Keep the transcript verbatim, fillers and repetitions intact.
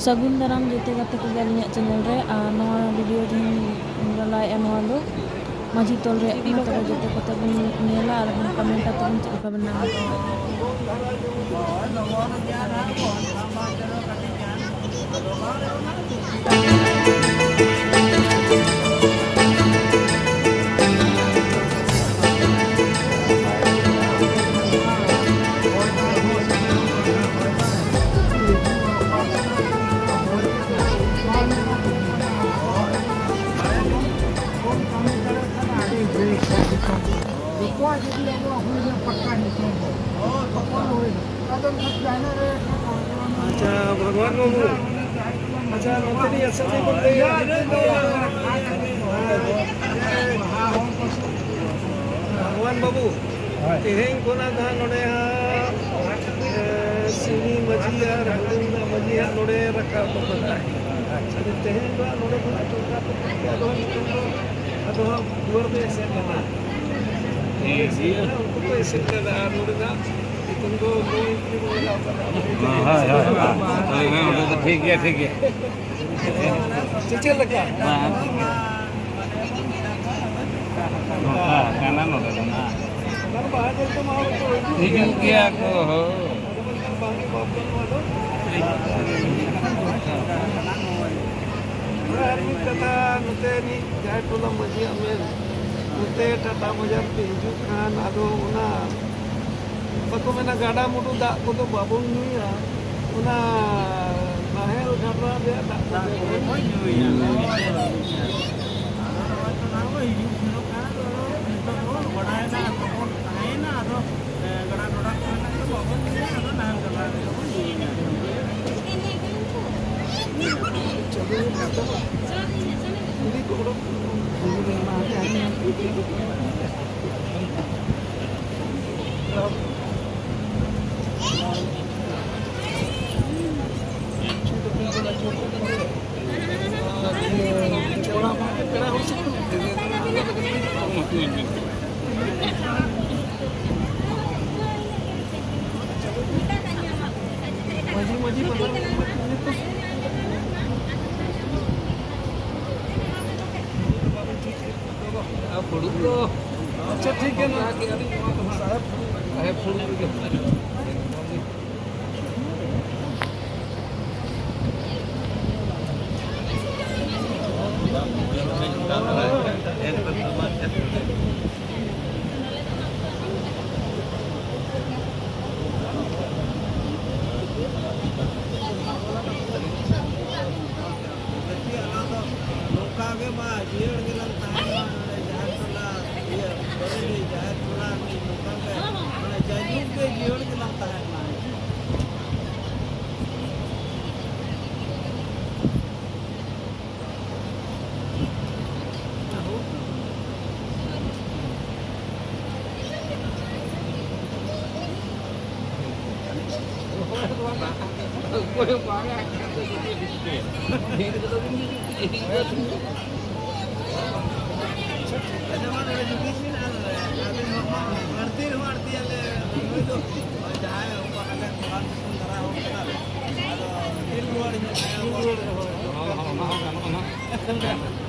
ᱥᱟᱹᱜᱩᱱ ᱫᱟᱨᱟᱢ ᱡᱚᱛᱚ ᱜᱟᱛᱮ ᱠᱚᱜᱮ ᱟᱹᱞᱤᱧᱟᱜ ᱪᱮᱱᱮᱞ ᱨᱮ᱾ ᱟᱨ ᱱᱚᱣᱟ ᱵᱷᱤᱰᱤᱭᱳ ᱡᱟᱦᱟᱸ ᱞᱟᱭ ᱮᱢ, ᱱᱚᱣᱟ ᱫᱚ ᱢᱟᱹᱡᱷᱤ ᱛᱚᱞ ᱨᱮᱭᱟᱜ ᱠᱟᱱᱟ᱾ ᱛᱚᱵᱮ ᱡᱚᱛᱚ ᱠᱚᱛᱮ ᱵᱚᱱ ᱧᱮᱞᱟ ᱟᱨ ᱵᱚᱱ ᱠᱚᱢᱮᱱᱴᱟ ᱛᱟᱵᱚᱱ ᱪᱮᱫ ᱞᱮᱠᱟ ᱵᱮᱱᱟᱣ ᱟᱠᱟᱫᱟ᱾ ᱡᱚᱛᱚᱣᱟᱜ ᱡᱩᱫᱤ ᱟᱵᱚᱣᱟᱜ ᱦᱩᱭ ᱞᱮᱱ ᱯᱟᱠᱟ ᱧᱩᱛᱩᱢ ᱫᱚ, ᱛᱚᱠᱷᱚᱱ ᱦᱩᱭ ᱮᱱᱟ᱾ ᱟᱫᱚ ᱮᱱᱠᱷᱟᱱ ᱡᱟᱦᱟᱱᱟᱜ ᱨᱮ ᱟᱪᱪᱷᱟ, ᱵᱷᱟᱜᱽᱣᱟᱱ ᱵᱟᱹᱵᱩ, ᱟᱪᱪᱷᱟ, ᱱᱚᱛᱮ ᱱᱤᱡ ᱟᱥᱟ ᱫᱤ ᱵᱚᱱ ᱞᱟᱹᱭᱟ, ᱱᱤᱛᱚᱜ ᱫᱚ, ᱵᱷᱟᱜᱽᱣᱟᱱ ᱵᱟᱹᱵᱩ, ᱦᱳᱭ᱾ ᱛᱮᱦᱮᱧ ᱠᱷᱚᱱᱟᱜ ᱫᱚ ᱦᱟᱸᱜ ᱱᱚᱰᱮ ᱦᱟᱸᱜ, ᱮ, ᱥᱤᱣᱱᱤ ᱢᱟᱹᱡᱷᱤ ᱟᱨ ᱦᱩᱰᱩᱝ ᱢᱟᱹᱡᱷᱤ ᱦᱟᱸᱜ ᱱᱚᱰᱮ ᱨᱟᱠᱟᱵ ᱠᱚ ᱠᱟᱱᱟ᱾ ᱟᱪᱪᱷᱟ᱾ ᱛᱮᱦᱮᱧ ᱫᱚ ᱦᱟᱸᱜ ᱱᱚᱰᱮ ᱠᱷᱚᱱᱟᱜ ᱪᱚᱨᱪᱟ ᱠᱚ ᱠᱟᱛᱮ ᱟᱫᱚ ᱦᱟᱸᱜ ᱱᱤᱛᱚᱝ ᱫᱚ ᱟᱫᱚ ᱦᱟᱸᱜ ᱫᱩᱣᱟᱹᱨ ᱯᱮ ᱮᱥᱮᱫ ᱞᱮᱱᱟ᱾ ᱴᱷᱤᱠ ᱜᱮᱭᱟ᱾ ᱩᱱᱠᱩ ᱠᱚ ᱮᱥᱮᱫ ᱞᱮᱱᱟ ᱟᱨ ᱱᱚᱰᱮ ᱫᱚ ᱦᱟᱸᱜ ᱱᱤᱛᱚᱝ ᱫᱚ no entry ᱵᱚᱱ ᱞᱟᱜᱟᱣ ᱠᱟᱫᱟ᱾ ᱦᱳᱭ, ᱦᱳᱭ, ᱦᱳᱭ, ᱦᱳᱭ, ᱦᱳᱭ, ᱚᱸᱰᱮ ᱫᱚ ᱴᱷᱤᱠ ᱜᱮᱭᱟ, ᱴᱷᱤᱠ ᱜᱮᱭᱟ᱾ ᱥᱮ ᱪᱮᱫ ᱞᱮᱠᱟ? ᱦᱮᱸ᱾ ᱱᱚᱝᱠᱟ ᱠᱟᱱᱟ ᱱᱚᱰᱮ ᱫᱚ ᱱᱟᱜ᱾ ᱦᱤᱡᱩᱜ ᱜᱮᱭᱟ ᱠᱚ, ᱦᱳᱭ᱾ ᱟᱨ ᱢᱤᱫ ᱠᱟᱛᱷᱟ, ᱱᱚᱛᱮ ᱨᱤᱱᱤᱡ ᱡᱟᱦᱮᱨ ᱴᱚᱞᱟ ᱢᱟᱹᱡᱷᱤᱭᱟᱜ ᱢᱮᱱ, ᱱᱚᱛᱮ ᱴᱟᱴᱟ ᱵᱟᱡᱟᱨ ᱯᱮ ᱦᱤᱡᱩᱜ ᱠᱷᱟᱱ, ᱟᱫᱚ ᱚᱱᱟ ᱵᱟᱠᱚ ᱢᱮᱱᱟ, ᱜᱟᱰᱟ ᱢᱩᱰᱩ ᱫᱟᱜ ᱠᱚᱫᱚ ᱵᱟᱵᱚᱱ ᱧᱩᱭᱟ, ᱚᱱᱟ ᱱᱟᱦᱮᱞ ᱜᱷᱟᱰᱨᱟ ᱨᱮᱭᱟᱜ ᱫᱟᱜ ᱠᱚᱜᱮ ᱵᱚᱱ ᱧᱩᱭᱟ᱾ ᱟᱫᱚ ᱦᱚᱭᱛᱚ ᱱᱚᱣᱟ ᱠᱚ ᱦᱤᱡᱩᱜ ᱥᱮᱱᱚᱜ ᱠᱟᱱᱟ, ᱟᱫᱚ ᱱᱤᱛᱚᱜ ᱫᱚ ᱵᱟᱰᱟᱭᱮᱱᱟ, ᱟᱨ ᱵᱟᱵᱚᱱ ᱛᱟᱦᱮᱸᱭᱮᱱᱟ, ᱟᱫᱚ, ᱮ, ᱜᱟᱰᱟ ᱰᱷᱚᱰᱟ ᱠᱚᱨᱮᱱᱟᱜ ᱫᱚ ᱵᱟᱵᱚᱱ ᱧᱩᱭᱟ, ᱟᱫᱚ ᱱᱟᱦᱮᱞ ᱜᱟᱰᱟ ᱨᱮᱜᱮ ᱵᱚᱱ ᱧᱩᱭᱟ᱾ ᱢᱟᱹᱡᱷᱤ, ᱢᱟᱹᱡᱷᱤ ᱵᱟᱵᱟ, ᱦᱩᱲᱩ ᱫᱚ ᱟᱪᱪᱷᱟ, ᱴᱷᱤᱠ ᱜᱮᱭᱟ, ᱱᱚᱣᱟ ᱜᱮ ᱟᱹᱞᱤᱧ ᱱᱚᱣᱟ ᱫᱚ ᱦᱟᱸᱜ ᱥᱟᱦᱮᱵ ᱦᱩᱲᱩ ᱜᱮ᱾ ᱱᱚᱝᱠᱟ ᱜᱮ ᱢᱟ ᱡᱤᱭᱟᱹᱲ ᱜᱮᱞᱟᱝ ᱛᱟᱦᱮᱱ ᱢᱟ, ᱱᱚᱰᱮ ᱡᱟᱦᱮᱨ ᱴᱚᱞᱟ, ᱤᱭᱟᱹ, ᱵᱟᱨᱮᱞᱤ ᱡᱟᱦᱮᱨ ᱴᱚᱞᱟ ᱨᱤᱱᱤᱡ ᱱᱚᱝᱠᱟ ᱜᱮ, ᱢᱟᱱᱮ ᱡᱟᱭᱡᱩᱜᱽ ᱜᱮ ᱡᱤᱭᱟᱹᱲ ᱜᱮᱞᱟᱝ ᱛᱟᱦᱮᱱ ᱢᱟ᱾ ᱟᱪᱪᱷᱟ, ᱢᱟ ᱱᱚᱰᱮ ᱡᱩᱜᱤ ᱥᱤᱱ ᱟᱨ ᱟᱹᱵᱤᱱ ᱦᱚᱸ ᱟᱹᱲᱛᱤ ᱨᱮᱦᱚᱸ ᱟᱹᱲᱛᱤᱭᱟᱞᱮ, ᱱᱩᱭ ᱫᱚ ᱡᱟᱦᱟᱸᱭ ᱚᱱᱠᱟ ᱠᱟᱛᱮ ᱠᱷᱚᱨᱟ ᱫᱤᱥᱚᱢ ᱫᱷᱟᱨᱟ ᱦᱚᱲ ᱠᱟᱱᱟ, ᱟᱫᱚ ᱫᱤᱞ ᱨᱩᱣᱟᱹᱲ ᱤᱧ ᱦᱮᱸ, ᱚᱱᱟ ᱦᱚᱸ ᱜᱟᱱᱚᱜᱼᱟ ᱱᱟᱜ᱾